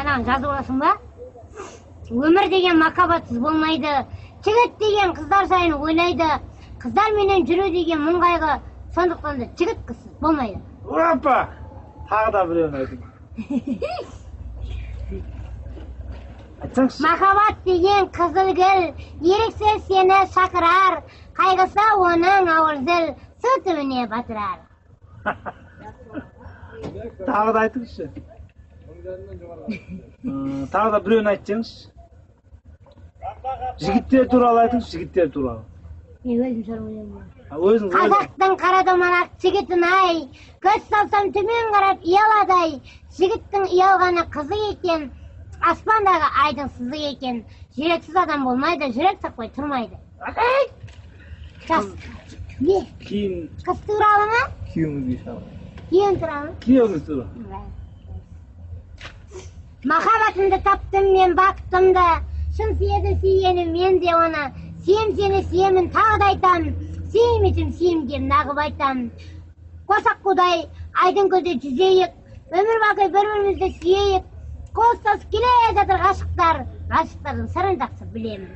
Ананы жазып аласың ба? Өмір деген махаббатсыз болмайды. Жігіт деген қыздар жайын ойлайды. Қыздарменен жүру деген мұң қайғы. Сондықтан да жігіт қызсыз болмайды. Опа! Тағы да біреуін айтың. Айтсаңызшы. Махаббат деген қызыл гүл, еріксіз сені шақырар. Қайғысы оның ауыр зіл, су түбіне батырар. Тағы да айтыңызшы. Тағы да біреуін айтсаңызшы. Жігіттер туралы айтыңызшы, жігіттер туралы. Мен өзім шығарып ойлаймын. Өзіңіз. Қазақтың қара домалақ жігітін ай, көз салсам төмен қарап ұялады ай. Жігіттің ұялғаны қызық екен, аспандағы айдың сызығы екен. Жүрексіз адам болмайды, жүрек соқпай тұрмайды. Жас не? Кейін. Қыз туралы ма? Күйеуіңізге шағын. Күйеуім туралы ма? Күйеуіңіз туралы. Махаббатымды таптым мен, бақытымды. Шын сүйеді сүйгенім, мен де оны сүйем. Сені сүйемін, тағы да айтам, сүймесем сүйем деп нағып айтам. Қос аққудай айдын көлде жүзейік, өмір бақи бір бірімізді сүйейік. Қол ұстасып келе жатыр ғашықтар. Ғашықтардың сырын жақсы білемін.